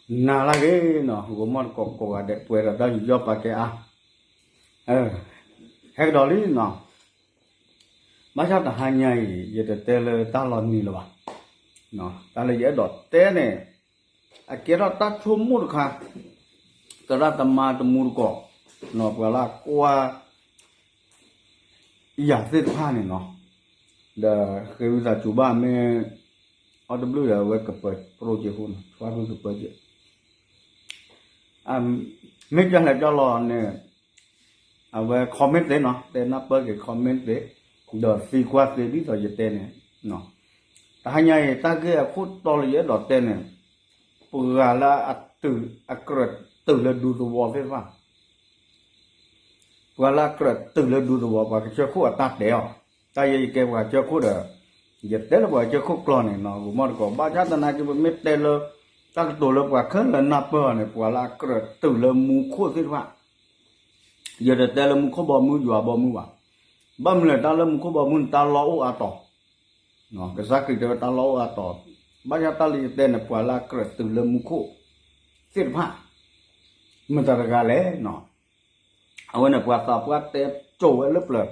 နၤလၢအဂ့ၤနီၤ, ဂီၤမီၢ်တကိးကိးဂၤဒဲး ပှဲၤဒီးတၢ်ယူးယီၣ်ပာ်ကဲအါ, ဟဲကဒီးလံနီၤ. ဘၣ်ဆၣ်တဟါညါအံၤ ယတတဲလၢတၢ်လီၤနံၤလၢၤဘၣ်. တၢ်လၢယအဲၣ်ဒိးတဲန့ၣ် အကဲထီၣ်တၢ်ဆိကမိၣ်တခါ, သရၣ်သမါတမူတကိး, ပှၤလၢအကွၢ် ယၤသ့ၣ်တဖၣ်န့ၣ်နီၤ, ဒီးဃ့ဝံသးစူၤဘၣ်မ့ၢ် အီၣ်တဘျုးဒီးအဝဲကပၢၤပြိက့ၤအဃိန့ၣ် ဆွါဖုကပၢၤက့ၤ, မ့ၢ်ကလဲၤကလီၤန့ၣ် အဝဲ comment သ့နီၤ, တဲနၢ်ပၢၢ်က့ၤ comment သ့, ဒီးသံကွၢ်သ့ဒ်သိးယတဲန့ၣ်, တဟါညါအံၤ တၢ်ဂ့ၢ်အခိၣ်တီလၢယအဲၣ်ဒိးတဲန့ၣ်, ပှၤလၢအတုၤ အကြၢးတုၤလၢဒူသဝီသ့ၣ်တဖၣ် ပှၤလၢအကြၢးတုၤလၢဒူသဝီ ပှၤကစၢၢ်ခိၣ်အတၢ်တဲအီၤ, တၢ်ယဲယကဲပှၤကစၢၢ်ခိၣ်ဒီး ယတဲလၢပှၤကစၢၢ်ခိၣ်ကျိာ်န့ၣ်နီၤ, ဂီၤမီၢ်တကိး, ဘၣ်ဆၣ်သနာ်က့ ပမ့ၢ်တဲလၢ တၢ်ကတိၤလၢပှၤခဲလၢာ်နၢ်ပၢၢ်အီၤန့ၣ် ပှၤလၢအကြၢးတုၤလၢမူခိၣ်သ့ၣ်တဖၣ်, ယတတဲလၢမူခိၣ်ဘီမုၢ်ယွၤဘီမုၢ်ဘၣ်. ဘၣ်မနုၤလဲၣ် တၢ်လၢမူခိၣ်ဘီမုၢ်န့ၣ် တၢ်လီၢ်အိၣ်အါတီၤ, ကစၢ်ခရံာ်တဲဝဲတၢ်လီၢ်အိၣ်အါတီၤ, ဘၣ်ဆၣ်တၢ်လၢယတဲန့ၣ် ပှၤလၢအကြၢးတုၤလၢမူခိၣ်သ့ၣ်တဖၣ် မတၤတဂၤလဲၣ်နီၤ. အဝဲန့ၣ်ပှၤသးပှၢ်တဲစိာ်ဝဲလၢပျၢၤ,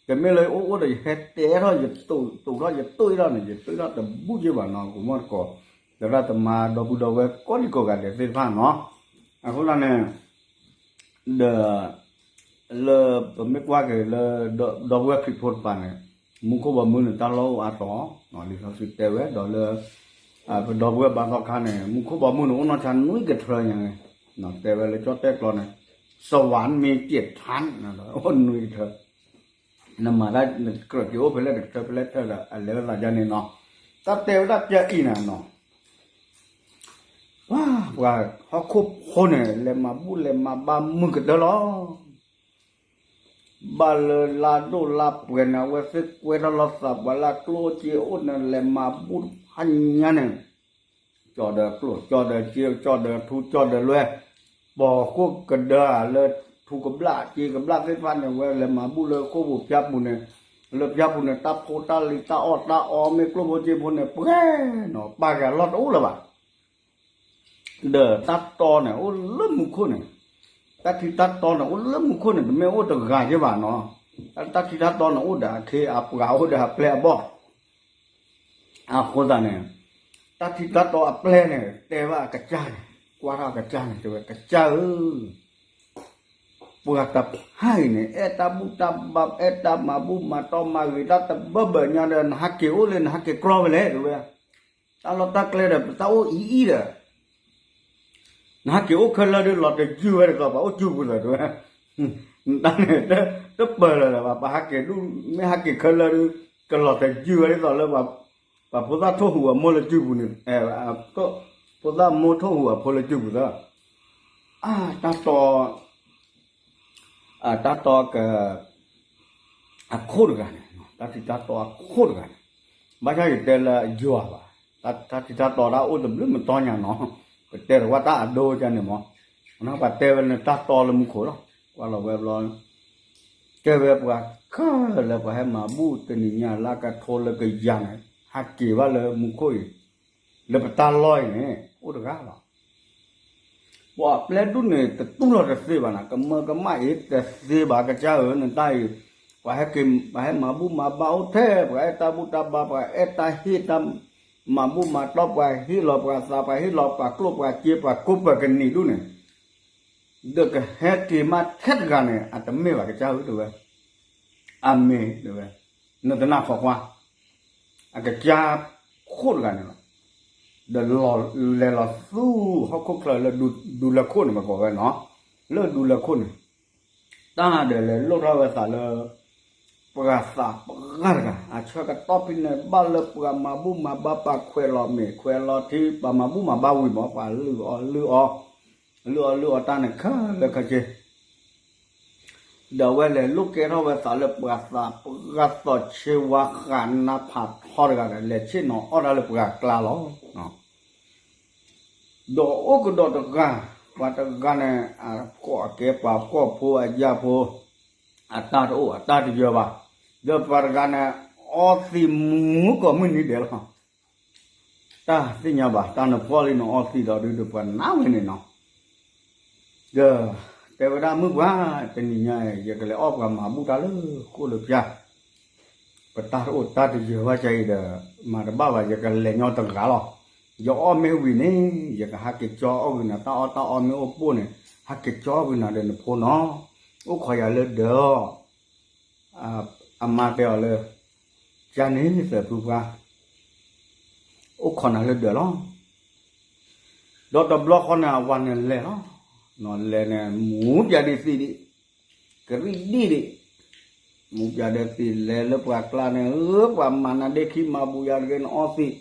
တမ့ၢ်လၢယအိၣ်အိၣ်ဒီး ယဟဲတဲထီၣ် ယတိာ်ထီၣ် ယတိာ်ထီၣ်န့ၣ် ယတိာ်ထီၣ်တဘူၣ်က့ဘၣ်နီၤ, ဂီၤမီၢ်တကိး, သရၣ်သမါဒီပုၢ်ဒီဝဲၢ်ကိးဒံကိးဂၤဒဲးသ့ၣ်တဖၣ်နီၤ, အဃိသတးန့ၣ် ဒီး လၢပမ့ၢ်ကွၢ်က့ၤလၢ ဒီပုၢ်ဝဲၢ်ခရံာ်ဖိတပၤန့ၣ်, မူခိၣ်ဘီမုၢ်န့ၣ် တၢ်လီၢ်အိၣ်အါတီၤ, လံာ်စီဆှံတဲဝဲဒီးလၢ ပဒီပုၢ်ဝဲၢ်ဘါသီခါန့ၣ် မူခိၣ်ဘီမုၢ်န့ၣ် အိၣ်နီၢ်ဆါနွံကထၢညါ, တဲဝဲလၢကၠီၣ်တဲၣ်ကျိာ်န့ၣ် စဝၤမ့ၢ်က့ၤထၣ် အိၣ်နွံကထၢ, နမၤတၢ်နကြၢးက့ၤအိၣ်ဖဲလဲၣ်တကထၢဖဲလဲၣ်တကထၢဒီး အလဲၤဝဲသးဒ်န့ၣ်နီၤ, တၢ်တဲဝဲဒၣ်ပျၢၤအံၤန့ၣ်နီၤ ပှၤ ပှၤဟီၣ်ခိၣ်ဖိန့ၣ် လဲၤမၤဘူၣ်လဲၤမၤဘါမုာ်ကတၢၢ်လီၤ. ဘၣ်လၢလါဒိၣ်လါပှဲၤန့ၣ် အဝဲသ့ၣ်ကွဲထီၣ်လီၤသးပှၤလၢအကျိၣ်အိၣ်စ့အိၣ်န့ၣ် လဲၤမၤဘူၣ်တဟါညါန့ၣ်, ကၠီဒီးကျိၣ် ကၠီဒီးစ့ ကၠီဒီးထူ ကၠီဒီးလွဲၢ်, ပိာ်ဃိၣ်ကဒၢလၢထူကဘျၣ် စ့ကဘျၣ်သ့ၣ်တဖၣ်န့ၣ် ဝဲလဲၤမၤဘူၣ်လၢဃိာ်ပူၤဖၠါပူၤန့ၣ်, လၢဖၠါပူၤန့ၣ် တၢ်ဖိတၢ်လံၤတၢ်အီၣ်တၢ်အီမ့ၢ်ကျိၣ်ဖိစ့ဖိန့ၣ် ပှဲၤနီၤ ပာ်က့ၤအလီၢ်တအိၣ်လၢၤဘၣ်. ဒီးတၢ်တီန့ၣ် အိၣ်လၢမူခိၣ်န့ၣ်, တၢ်ထံတၢ်တီန့ၣ် အိၣ်လၢမူခိၣ်န့ၣ် တမ့ၢ်အိၣ်တဂၤက့ဘၣ်နီၤ, တၢ်ထံတၢ်တီန့ၣ် အိၣ်ဒီးအခ့အပှၤ အိၣ်ဒီးအပျဲၢ်အဘီၣ်, အဃိသတးန့ၣ် တၢ်ထံတၢ်တီအပျဲၢ်န့ၣ် တဲဘၣ်အကစၢ်န့ၣ်, ကွၢ်ထီၣ်အကစၢ်န့ၣ် တဲဝဲ ကစၢ်ဧၢ, ပှၤတဖၣ်အံၤန့ၣ် အဲၣ်တၢ်ဘူၣ်တၢ်ဘါ အဲၣ်တၢ်မၤဘူၣ်မၤတီမၤဂ့ၤတၢ်တဘၢဘၢညါဒီး နဟးက့ၤအိၣ်လၢ နဟးက့ၤကြီဖဲလဲၣ် တဲဝဲ, တၢ်လီၢ်တၢ်ကျဲဒီး ပတၢ်အိၣ်အံၤအံၤဒီး နဟးက့ၤအိၣ်ခဲလၢာ်ဒီး လီၤတယုၢ်ဝဲဒ်သိး ပှၤအိၣ်စုပူၤသးတဲဝဲ, နတၢ်န့ၣ် တပၢၢ်လၢၤလၢၤဘၣ်, ပှၤဟးက့ၤဒူၣ် မ့ၢ်ဟးက့ၤခဲလၢာ်ဒီး ကလီၤတယုၢ်ဝဲဒ်သိးလၢ ပှၤဖိသၣ်ထိၣ်ဟူးအမိၢ်လၢစုပူၤန့ၣ်, ဖိသၣ်မိၢ်ထိၣ်ဟူးအဖိလၢစုပူၤသၢ, အတၢ်တီ အတၢ်တီက အခိၣ်တဂၤန့ၣ်, တၢ်ထံတၢ်တီအခိၣ်တဂၤန့ၣ်, ဘၣ်ဆၣ်ယတဲလၢအယွၤဘၣ်, တၢ်ထံတၢ်တီတၢ်အိၣ်တဘျုးမတီၢ်ညါနီၤ, ပတဲတဝၣ်တၢ်အဒိကန့ၣ်မး, ပှၤတဲဝဲလၢတၢ်တီလၢမူခိၣ်လီၤ, ကွၢ်လီၤဝဲဘျီ တဲဝဲပှၤခဲလၢာ်ပှၤဟဲမၤဘူၣ်တနံၤညါလၢကထိလၢကယၤန့ၣ် ဟးက့ၤဘၣ်လၢမူခိၣ်အံၤ, လၢပတၢ်လီၢ်အံၤန့ၣ် အိၣ်တဂၤလီၤ. ပှၤအပျဲၢ်ဒူၣ်န့ၣ် တတူၢ်လိာ်တသ့ဘၣ်နၤ, ကမၢကမၣ်အ့ၣ်တသ့ဘၣ်, ကစၢ်ဧၢ နတၢ်အံၤ, ပှၤဟဲက့ၤ ပှၤဟဲမၤဘူၣ်မၤဘါအိၣ်ထဲ, ပှၤအဲၣ်တၢ်ဘူၣ်တၢ်ဘါ, ပှၤအဲၣ်တၢ်ဟ့ၣ်တၢ် မၤဘူၣ်မၤတီ, ပှၤဟ့ၣ်လီၤပှၤသး, ပှၤဟ့ၣ်လီၤပှၤကျိၣ်ပှၤစ့ပှၤကိးပှၤကနံၤဒူၣ်န့ၣ်, ဒီးကဟဲက့ၤမးထဲတဂၤန့ၣ် အတမ့ၢ်ဘၣ်ကစၢ်ဧၢ တဲဝဲ, အမ့ၢ် တဲဝဲ, နတနၢ်ခီကွၢ်, အကစၢ်ခိၣ်တဂၤန့ၣ်လီၤ. ဒီးလဲၤလီၤဆူဟီၣ်ခိၣ်ချၢလၢဒူလဲၢ်ခိၣ်န့ၣ် ပကိးဝဲနီၤ, လၢဒူလဲၢ်ခိၣ်န့ၣ်, တၢ်ဒီးလဲၤလိၣ်ထီၣ်ဝဲသးလၢ ပှၤသးပှၢ်တဂၤ, အဆၢကတီၢ်ဖဲန့ၣ် ဘၣ်လၢပှၤမၤဘူၣ်မၤဘါ ပှၤခွဲးလီၤမ့ၤခွဲးလီၤထံ ပှၤမၤဘူၣ်မၤဘါဝံၤမး ပှၤလုၢ်အီၣ်လုၢ်အီ, လုၢ်အီလုၢ်အီတၢ်န့ၣ်ခဲလၢာ်ခဲဆ့ ဒီးအဝဲလဲၤလိၣ်ကဲထီၣ်ဝဲသးလၢပှၤသးပှၢ်သီၣ်ဆ့ဝါဃးနါဖးထီတဂၤဒီး လဲၤဆ့ၣ်နီၤအီၣ်တၢ်လၢပှၤကျါလီၤ. ဒီးအိၣ်ကဒီးတဂၤ, ပှၤတဂၤန့ၣ် အကိးအကဲပှၤဖှီၣ်ဖိအယၢ်ဖိ, အတၢ်တအိၣ်အတၢ်တယၢၤဘၣ်, ဒီးပှၤတဂၤန့ၣ် အီသံးမူကိးမုၢ်နံၤဒဲးလီၤ. တၢ်သ့ၣ်ညါဘၣ် တၢ်နဖှီၣ်လံနအီသံးဒီးဒုးဒီးပှၤနးဝဲန့ၣ်နီၤ, ဒီးတဲဝဲဒၣ်မုၢ်ပှၢ် တနံၤညါအံၤ ယကလဲၤအီၣ်ပှၤမၤဘူၣ်တၢ်လၢဃိၣ်လၢဖၠါ, ပတၢ်တအိၣ်တၢ်တယၢၤဘၣ်ကါအံၤဒီး မၤတဘၣ်ဘၣ် ယကလဲၤညီတဂၤလီၤ. ယအီၣ်မ့ၢ်ဝံၤန့ၣ် ယကဟးက့ၤကၠီအီၣ်ဂုာ်နၤ တၢ်အီၣ်တၢ်အီမ့ၢ်အိၣ်ပိၢ်န့ၣ် ဟးက့ၤကၠီအီၣ်ဂုာ်နၤဒီးနဖိနီၤ, အိၣ်ခိးယၤလၢဒၢးအီၤ အမါတဲအီၤလၢ ကန့ၣ်သၢဖုပှၢ် အိၣ်ခိးနၤလၢဒၢးလီၤ. ဒီးတဘျီဃီန့ၣ် အဝၤန့ၣ်လဲၤလီၤ. လဲၤန့ၣ် မူပၠးဒံးသံးဒံး, ကရံၣ်ဒံးဒံး, မူပၠးဒီးသံးလဲၤလၢပှၤကျါန့ၣ် ဧၢ ပှၤမၤနၤဒ့ခံ မၤဘူးယၤတဂ့ၤ နအီသံး,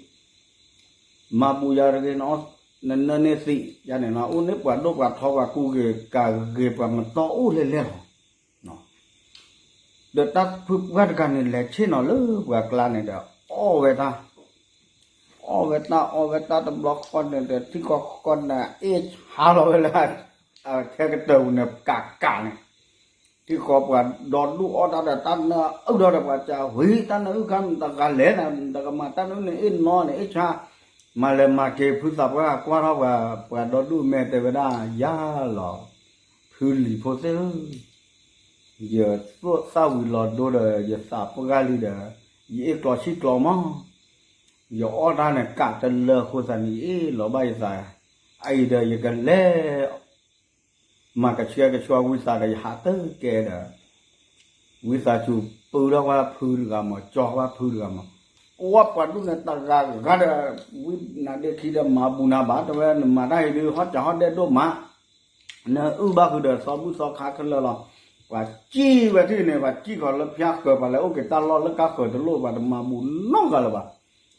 မၤဘူးယၤတဂ့ၤ နအီ, နနၢန့ၢ်သံးယါန့ၣ်နီၤ, အိၣ်န့ၢ်ပှၤဒိၣ်ပှၤထီပှၤကူက့ၤကၤဂ့ၤ ပှၤမတီၢ်အိၣ်လဲၤလဲၤလီၤ. ဒီးတၢ်ဖုပှၢ်တဂၤန့ၣ် လဲၤဆ့ၣ်နီၤလၢပှၤကျါန့ၣ်ဒီး အီၣ်ဝဲတၢ်, အီၣ်ဝဲတၢ်အီဝဲတၢ်တဘျီဃီန့ၣ်ဒီး ထံဃီဃီန့ၣ် အ့ၣ်ဆါလီၤဝဲလၢ အထဲကတၢၢ်ပူၤန့ၣ် ကးကးန့ၣ်, ထံဃီပှၤဒီဒူၣ်အီၣ်တၢ်ဒီးတၢ်နၢအုၣ်ထီၣ်ဒီး ပှၤစံးဝံၤ တၢ်နၢအုၣ်ခါ နတဂၤလဲၤနၤ နတကမၤတၢ်နၢအုၣ်န့ၣ် အ့ၣ်နီၤန့ၣ် အ့ၣ်ဆါ, မၤလဲၤမၤက့ၤ ဖုသးပှၢ်ကွၢ်ထီၣ်ပှၤ, ပှၤဒီဒူၣ်မဲာ်တဲဝဲဒၣ် ယၤလီၤ, ဖုလံၤဖိသ့ၣ်ဧၢ, ယသူၣ်သၣ်ဝံၤလီၤဒိဒီး ယသးပှၢ်လံဒီး ယအ့ၣ်ကျီဆံၣ်ကျီမး, ယအီၣ်တၢ်န့ၣ် ကးတလၢအဃိသတးန့ၣ် ယအ့ၣ်လီၤဘၣ်ယသး, အအံၤဒီးယကလဲၤ မၤကဆှဲကဆှီဝံသးဒီး ယဟးတကဲဒီး ဝံသးစူၤပုၢ်ထီၣ်ကွၢ်ဖုတဂၤမး ကၠီကွၢ်ဖုတဂၤမး, ကွၢ်ပှၤဒူၣ်န့ၣ်တဂၤဂၤဒီး ဝံနၤဒ့ခံဒီး မၤဘူးနၤဘၣ် တဲဝဲ နမၤတၢ်အံၤဒုး ဟီၣ်စးဟီၣ်ဒဲးဒိၣ်မး, နအုၣ်ဘၣ်ဃုာ်ဒီး သီဘူၣ်သီခါခဲလၢာ်လီၤ. ပှၤစံၣ်ဝဲထံၣ်န့ၣ် ပှၤစံၣ်ဃီၤလၢဖၠါဃၢၤ ပှၤလဲၤအိၣ်က့ၤတၢ်လီၢ်လၢကါဃၢၤတလိၣ် ပှၤတမၤဘူးနီတဂၤလၢၤဘၣ်.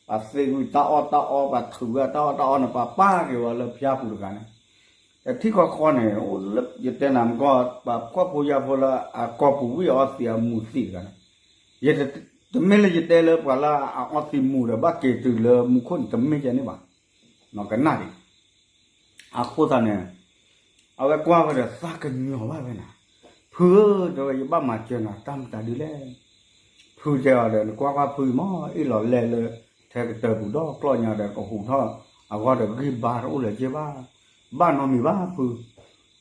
ပှၤသ့ကွံာ်တၢ်အီၣ်တၢ်အီ ပှၤထုးဝဲတၢ်အီၣ်တၢ်အီန့ၣ် ပှၤပာ်က့ၤဝဲလၢဖၠါပူၤတဂၤန့ၣ်, ဒီးထံဃီဃီန့ၣ် အိၣ်လၢယတဲနၤမကီၢ် ပှၤဖှီၣ်ဖိယာ်ဖိလၢအကီၢ်ပူၤဝံၤအီသံးအမူးသံးတဂၤန့ၣ်, တမ့ၢ်လၢယတဲလၢပှၤလၢအအီသံးမူးဒီး ဘၣ်က့ၤတုၤလၢမူခိၣ်န့ၣ် တမ့ၢ်ကဲန့ၣ်ဘၣ်, ကနၣ်ဒံး အဃိသတးန့ၣ် အဝဲကွၢ်ဝဲဒီးသးကညီၤဘၣ်ဝဲနၤ, ဖုဧၢ တဲဝဲ ယဘၣ်မၤစၢၤနၤတၢ်မတၤဒ်လဲၣ်. ဖုတဲအီၤဒီး နကွၢ်ကွၢ်ဖုမး အ့ၣ်လီၤလဲၤလၢ ထဲကတၢၢ်ပူၤဒီကျီၢ်ညါဒီး ကဟူးထီၣ်အဂီၢ်ဒီး ဂံၢ်ဘါတအိၣ်လၢၤက့ဘၣ်, ဘၣ်နီတမံၤဘၣ်ဖု.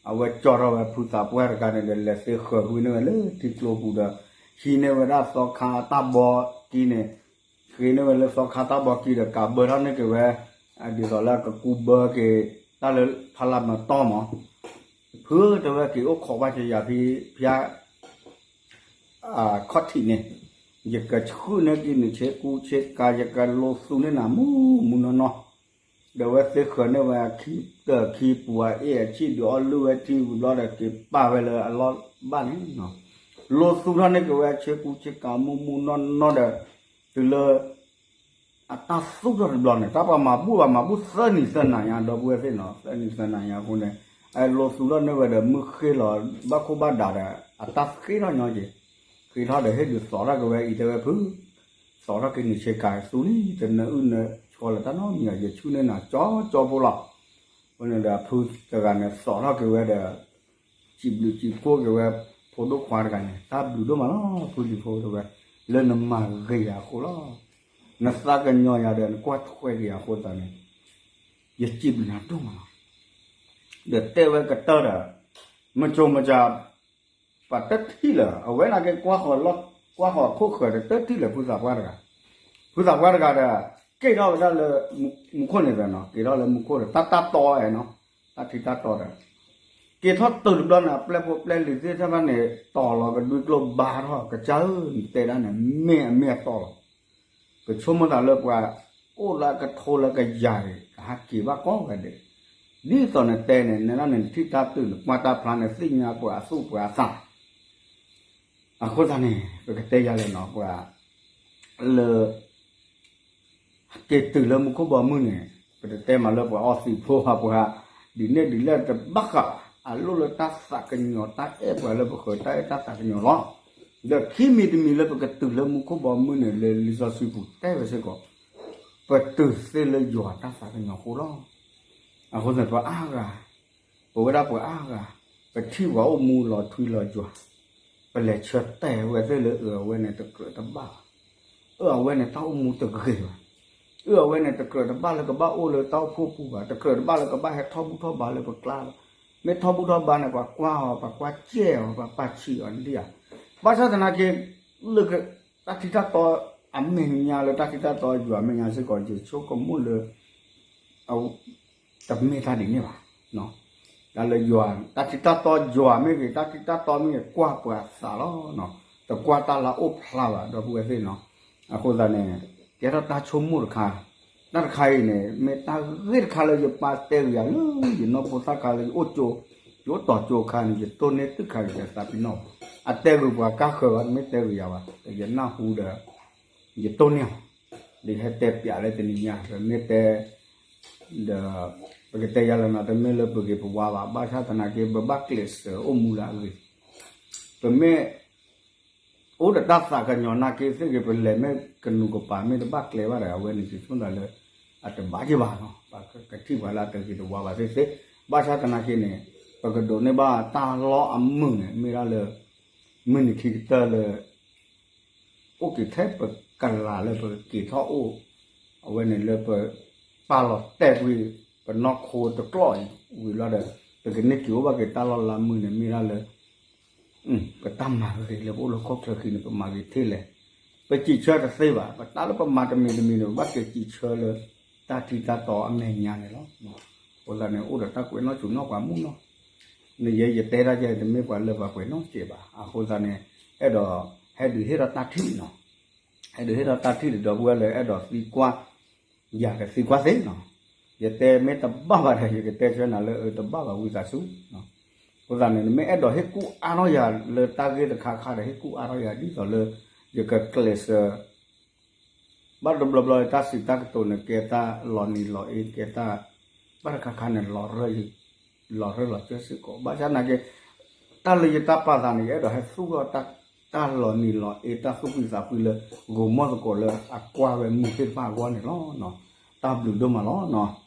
အဝဲကၠီထီၣ်ဝဲဖုသးပှၢ်တဂၤန့ၣ်ဒီး လဲၤသ့ဃၢၤကွံာ်န့ၢ်ဝဲလၢထံကျိပူၤဒီး ဟံးန့ၢ်ဝဲဒၣ်သီခါတၢ်ဘီကံန့ၣ်, ဃ့န့ၢ်ဝဲလၢသီခါတၢ်ဘီကံဒီး ကးဘၢထီၣ်န့ၢ်က့ၤဝဲ, ဒ်သိးလၢကကူဘၢက့ၤတၢ်လၢဖးလၢ်မတီၢ်မး, ဖုဧၢ တဲဝဲ က့ၤအိၣ်ခိးဘၣ်ကယၤဖံဖၠါ ခီၣ်ထံးန့ၣ်, ယကဆှုၣ်န့ၢ်က့ၤနဆ့ကူဆ့ကၤ ယကလိးသူန့ၢ်နၤမူမူနီၢ်နီၢ်, ဒီးဝဲသ့ဃၢၤန့ၢ်ဝဲအခံတၢၢ်ခံပူၤ အအ့ၣ်အဆံၣ်ဒုးအီၣ်လုၢ်ဝဲထံဝံၤဘျီဒီး က့ၤပာ်ဝဲလၢအလီၢ်ဘၣ်န့ၣ်, လိးသူထီၣ်န့ၢ်က့ၤဝဲဆ့ကူဆ့ကၤမူမူနီၢ်နီၢ်ဒီး တုၤလၢ အတၢ်သူၣ်ထီၣ်တဘျီန့ၣ် တၢ်ပှၤမၤဘူၣ်ဘၣ်မၤဘူၣ်သၢနံၤသၢနၤညါ ဒီပုၢ်ဝဲၢ်သ့ၣ်နီၤ သၢနံၤသၢနၤညါအဃိန့ၣ်, အလိးသူထီၣ်န့ၢ်ဝဲဒီး မုၢ်ဃ့လီၤဘၣ်ခိၣ်ဘၣ်ဒးဒီး အတၢ်ဃ့ထီၣ်ညီက့ၤ, ဃ့ထီၣ်ဒီးဟ့ၣ်ဒုးသိးထီၣ်က့ၤဝဲအံၤ တဲဝဲဖု, သိးထီၣ်က့ၤနဆ့ကၤသူလံ တနၢအုၣ်နဆှီလၢၤတၢ်နီတမံၤ ယဆှုၣ်န့ၢ်နၤကၠီကၠီဖိလီၤ. အဃိန့ၣ်ဒီး ဖုတဂၤန့ၣ် သိးထီၣ်က့ၤဝဲဒီး စံးဘျုးစံးဖှိၣ်က့ၤဝဲ ဖိဒိၣ်ခွါတဂၤန့ၣ် တၢ်ဘျုးဒိၣ်မးလီၤ ဖုလံၤဖိတဲဝဲ, လၢနမၤဂ့ၤယၤအဃိလီၤ. နသးကညီၤယၤဒီး နကွၢ်ထွဲက့ၤယၤအဃိသတးန့ၣ် ယစံးဘျုးနၤဒိၣ်မးလီၤ. ဒီးတဲဝဲကတၢၢ်ဒီး မုၢ်ကၠိမုၢ်ကၠၢ် ပှၤတထံၣ်လၢၤ အဝဲန့ၣ်က့ ကွၢ်ဃီၤခိၣ်ဃၢၤဒီး တထံၣ်လၢၤ ဖုသးပှၢ်တဂၤ, ဖုသးပှၢ်တဂၤဒီး က့ၤထီၣ်ဝဲဒၣ်လၢ မူခိၣ်န့ၣ်ဒီးနီၤ က့ၤထီၣ်လၢမူခိၣ်ဒီး တၢ်တၢ်တီအဲၣ်နီၤ တၢ်ထံတၢ်တီဒီး က့ၤထီၣ်တုၤတဘျီန့ၣ် အပျဲၢ်ဖိပျဲၢ်လံၤသ့ၣ်တဖၣ်န့ၣ် တီၤလီၤကဒွံကျိဘါထီၣ် ကစၢ်ဧၢ နတဲဒၣ်န့ၣ် မ့ၢ်အမ့ၢ်အတီလီၤ. ကဆိကမိၣ်သးလၢပှၤ အိၣ်လၢကထိလၢကယၤန့ၣ် ကဟးက့ၤဘၣ်ကိးဂၤဒဲး, ဒ်သိးနတဲန့ၣ် နနၢ်န့ၣ် နထံၣ်တၢ်တုၤ နကွၢ်တၢ်ဖျါ နသ့ၣ်ညါပှၤအသူၣ်ပှၤအသး အဃိသတးန့ၣ် ပကတဲယၤလဲၣ်နီၤ ပှၤ လၢ က့ၤတုၤလၢမူခိၣ်ဘီမုၢ်န့ၣ် ပတတဲမးလၢပှၤအီသံးဖိ ပှၤဒ်န့ၣ်ဒ်လဲၣ်တဘၣ်ဃးဘၣ်, အလိၣ်လၢတၢ်သးကညီၤ တၢ်အဲၣ်ပှၤလၢပဃၢၤ တၢ်အဲၣ်တၢ်သးကညီၤလီၤ. ဒီးခံမံၤတမံၤလၢပကတုၤလၢမူခိၣ်ဘီမုၢ်န့ၣ် လၢလံာ်စီဆှံပူၤတဲဝဲစ့ၢ်ကီး ပတုၤသ့လၢယွၤတၢ်သးကညီၤအဃိလီၤ. အဃိသတး ပှၤအါဂၤ ပဝဲဒၣ်ပှၤအါဂၤ ပထံၣ်ပှၤအိၣ်မူလီၤထွံလီၤယွၤ ပလဲၤဆၢတဲာ်ဝဲသ့ၣ်လၢအဝဲန့ၣ်တကြၢးတဘၣ်ဘၣ်, အဝဲန့ၣ်တၢ်အိၣ်မူတဂ့ၤဘၣ်, အၢ အဝဲန့ၣ် တကြၢးတဘၣ်လၢကဘၣ်အိၣ်လၢတၢ်အိၣ်ဖှိၣ်ပူၤဘၣ်, တကြၢးတဘၣ်လၢကဘၣ်ဟဲထီၣ်ဘူၣ်ထီၣ်ဘါလၢပကျါဘၣ်. မ့ၢ်ထီၣ်ဘူၣ်ထီၣ်ဘါန့ၣ် ပှၤကွၢ်အီၤ ပှၤကွၢ်စဲၣ်အီၤ ပှၤပာ်ဆံးအီၤဒ်ဧါ. ဘၣ်ဆၣ်သနာ်က့ လၢတၢ်ထံတၢ်တီအမဲာ်ညါ လၢတၢ်ထံတၢ်တီယွၤအမဲာ်ညါစ့ၢ်ကီး ယဆိကမိၣ်လၢ တမ့ၢ်တၢ်ဒ်န့ၣ်ဘၣ်. တၢ်လၢယွၤ တၢ်ထံတၢ်တီယွၤမ့ၢ်ဂ့ၤ တၢ်ထံတၢ်တီမ့ၢ်ဂ့ၤ ကွၢ်ပှၤသးလီၤ. တကွၢ်တၢ်လၢအအိၣ်ဖျါဘၣ် ဒီပုၢ်ဝဲၢ်သ့ၣ်နီၤ. အဃိသတးန့ၣ် ကဲထီၣ်တၢ်ဆိကမိၣ်တခါ, တၢ်တခါအံၤန့ၣ် မ့ၢ်တၢ်ဂ့ၢ်တခါလၢယပၢ်တဲဂ့ၤယၤလၢ ယနီၢ်ဖိသၣ်ခါလၢယအိၣ်ကၠိ, ယအိၣ်တီၤကၠိအခါန့ၣ် ယတိၢ်န့ၢ်သုၣ်ခါယသးပ့ၤနီၣ်ဘၣ်. အတဲဂ့ၤပှၤကါဃၢၤဘၣ် တမ့ၢ်တဲဂ့ၤယၤဘၣ်, ယနၢ်ဟူဒီး ယတိၢ်န့ၢ်အီၤ, ဒီးယဟဲတဲပၠးလၢတနံၤညါ ပမ့ၢ်တဲ ဒီး ပကတဲယၤလၢနီၤ တမ့ၢ်လၢပဂ့ၤပဝါဘၣ်, ဘၣ်ဆၣ်သနာ်က့ ပဘၣ်ကျဲးစၢးအိၣ်မူလၢအဂ့ၤ, ပမ့ၢ် အိၣ်ဒီးတၢ်သးကညီၤနာ်က့သ့ၣ်ဂ့ၤ ပလဲၤမ့ၢ်ကနူးကပၤမ့ၢ်တဘၣ်ကျဲဘၣ်ဒီး အဝဲန့ၣ် ယဆိကမိၣ်သးလၢ အတဘၣ်က့ၤဘၣ်နီၤ, ပကထံၣ်ပှၤလၢအတဂ့ၤတဝါဘၣ်သ့ၣ်သ့ၣ်, ဘၣ်ဆၣ်သနာ်က့န့ၣ် ပကဒိးန့ၢ်ဘၣ်တၢ်လီၢ်အမုာ်န့ၣ် မ့ၢ်ဒၣ်လၢ မုၢ်နံၤခံကတၢၢ်လၢ အိၣ်က့ၤထဲပကလၤလၢပကက့ၤထီၣ်အိၣ်, အဝဲန့ၣ်လၢပ ပာ်လီၤတဲာ်ကွံာ် ပနီၢ်ခိတကျိာ်အံၤဝံၤလီၤဒီး ပကန့ၢ်က့ၤအိၣ်ဘၣ်က့ၤတၢ်လီၢ်လၢမုာ်န့ၣ် မ့ၢ်ဒၣ်လၢ ပတၢ်မၤဂ့ၤလၢပအိၣ်လၢခီၣ်ချၢခံန့ၣ် ပမၤဂ့ၤထဲလဲၣ်, ပစံးဆၢတသ့ဘၣ်, ပတၢ်လၢပမၤတမံၤတမံၤန့ၣ် ပဘၣ်က့ၤစံးဆၢလၢ တၢ်ထံတၢ်တီအမဲာ်ညါန့ၣ်လီၤ. အဃိသတးန့ၣ် အိၣ်ဒီးတၢ်ကွဲးနီၣ်ဆူၣ်နီၣ်ပှၤမုၢ်နီၤ နယဲယတဲတၢ်ယဲ တမ့ၢ်ပှၤလၢပှဲၤနီတစဲးဘၣ်. အဃိသတးန့ၣ် အဲၣ်ဒိး ဟဲဒုးဟ့ၣ်ထီၣ်တၢ်ထံၣ်နီၤ, ဟဲဒုးဟ့ၣ်ထီၣ်တၢ်ထံၣ်ဒီး ဒီပုၢ်ဝဲၢ်လၢအဲၣ်ဒိးသံကွၢ် ယၤကသံကွၢ်သ့နီၤ, ယတဲမ့ၢ်တဘၣ်ဘၣ်ဒီး ယကတဲဆၢနၤလၢ အၢ တဘၣ်ဘၣ်ဝံသးစူၤ. အဃိသတးန့ၣ် နမ့ၢ်အဲၣ်ဒိးဟ့ၣ်ကူၣ်အါထီၣ်ယၤလၢတၢ်ဂ့ၢ်တခါခါဒီး ဟ့ၣ်ကူၣ်အါထီၣ်ယၤဒ်သိးလၢ ယကကျဲးစၢး ဘၣ်တဘျီဘျီတၢ်စံးတၢ်ကတိၤန့ၣ် ကဲတၢ်လီၤနံၤလီၤအ့ ကဲတၢ် ဘၣ်တခါခါန့ၣ် လီၤရၢၢ်လီၤစၢၤစ့ၢ်ကီး, ဘၣ်ဆၣ်သနာ်က့ တၢ်လၢယတၢ်ပာ်သးန့ၣ် ယအဲၣ်ဒိးဟဲသူၣ်ထီၣ် တၢ်လီၤနံၤလီၤအ့ တၢ်သူၣ်ဖှံသးဖှံလၢ ဂိၤမီၢ်သကိးလၢအကွၢ်ဝဲမုာ်သ့ၣ်တဖၣ်အဂီၢ်န့ၣ်လီၤ. တၢ်ဘျုးဒိၣ်မးလီၤ.